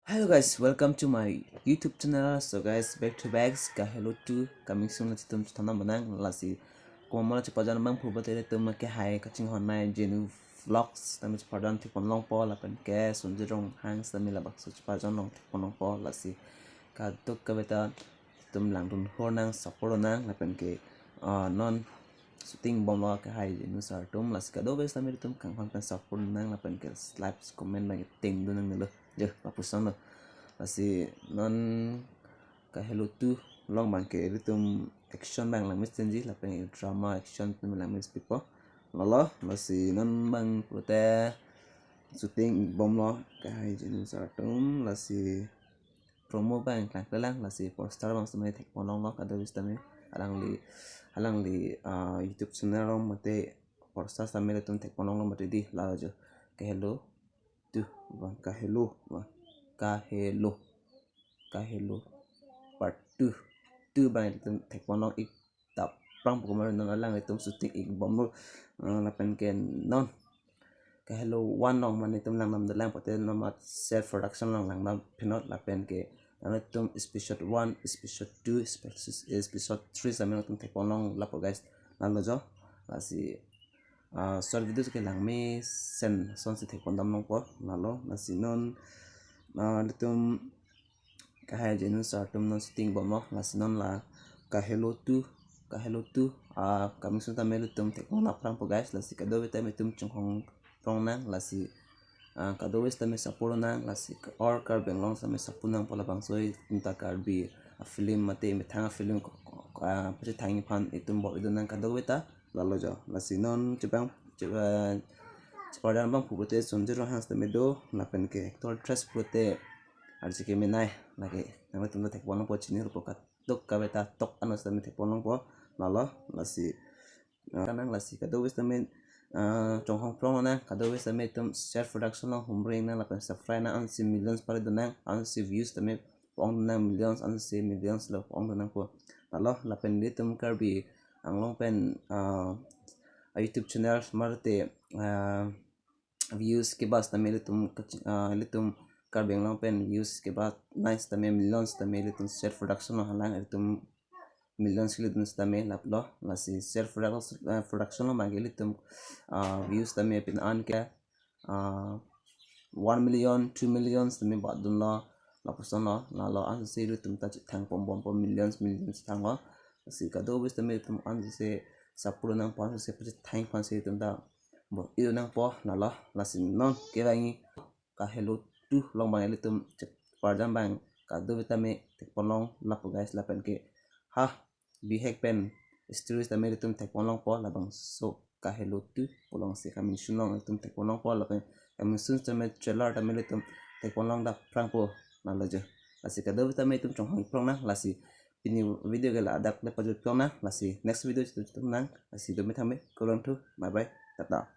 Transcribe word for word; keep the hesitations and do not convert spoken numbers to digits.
Hello guys, welcome to my YouTube channel. So guys, back to backs, Kahelo two coming soon, lasi itum chethan nang manang, lasi komat chepajon abang phu pute itum ke hai kachinghon nai Jenu Vlogs tame chepajon thekpon longpo, lapen ke Sonjit Ronghang tame labangso chepajon long thekpon longpo, lasi kadokave ta itum langdun hor nang, support nang, lapen ke ah, non shooting bomlo ke hai Jenu sir atum, lasi kadokave tame itum kanghon pen support nang, lapen ke likes, comment abang tengdun nangnelo. Jo, lapuson lo. Lasi non Kahelo two along abang ke itum action abang langme senji, lapen drama action itum langme pipo. Lalo, lasi non abang pute shooting bomlo ke hai Jenu sir atum, lasi promo abang klangklelang, lasi poster abang tame thekpon longlo, kadokave tame alangli, alangli ah, YouTube channel along mate poster tame itum thekpon longlo mate di, lalo jo. Kahelo two abang, Kahelo abang, Kahelo, Kahelo part two, two abang itum thekpon long-ik ta aphrang pu komat non alanglitum shooting-ik bomlo, ah, lapen ke non Kahelo one along mane itum langdam dolang pute non mat self production along langdam phenot, lapen ke non itum episode one, episode two, episode, episode three tame itum thekpon long lapo guys. Lalo jo, lasi ah, short video ke langmesen asonsi thekpon dam longpo. Lalo, lasi non ah, itum ke hai Jenu sir atum non shooting bomlo, lasi non la Kahelo two, Kahelo two ah, coming soon tame itum thekpon lap phrangpo guys, lasi kadokave tame itum chonghong prong nang, lasi ah, kadokave tame support nang, lasi all Karbi Anglong tame support nangpo, labangso itum ta Karbi a film mate methang a film ko-, ko-, ah, pachethang aphan itum bor-idun nang kadokave ta. Lalo jo, lasi non chebang, che-, ah, chepajon abang phu pute Sonjit Ronghang tame do, lapen ke actor actress pute arje ke menai, lake nanglitum ta thekpon longpo, chini rupo kadokave ta tok anos tame thekpon longpo. Lalo, lasi ah, kanang, lasi kadokave tame ah, chonghong prong nang, kadokave tame itum self production along humring nang, lapen subscribe nang, ansi millions pari dun nang, ansi views tame ong dun nang, millions, ansi millions lo ong dun nangpo. Lalo, lapen itum Karbi Anglong pen ah, YouTube channel mate ah, views kebas tame itum kach-, ah, itum Karbi Anglong pen views kebas nai tame, millions tame itum self production along halang itum millions kili dun tame laplo, lasi self production, ah, production along abang itum ah, views tame pin an ke ah, one million, two millions tame bat dunlo, lapuson lo. Lalo ansi itum ta chethang pon bompo, millions, millions thanglo. Lasi kadokave tame itum ansi support nangpo, ansi pachethang aphansi itum ta bor-idun nangpo. Lalo, lasi non kevangji Kahelo two along abang itum chepajon abang kadokave tame thekpon long lapo guys, lapen ke ha bihek pen stories tame itum thekpon longpo, labangso Kahelo two pu alongsi coming soon along itum thekpon longpo, lapen coming soon tame trailer tame itum thekpon long dap phrangpo. Lalo jo, lasi kadokave tame itum chonghong prong nang, lasi pini video ke ladak le pajut pon nang, lasi next video itum nang, lasi dome thame, kurvangthu, bye bye, tata.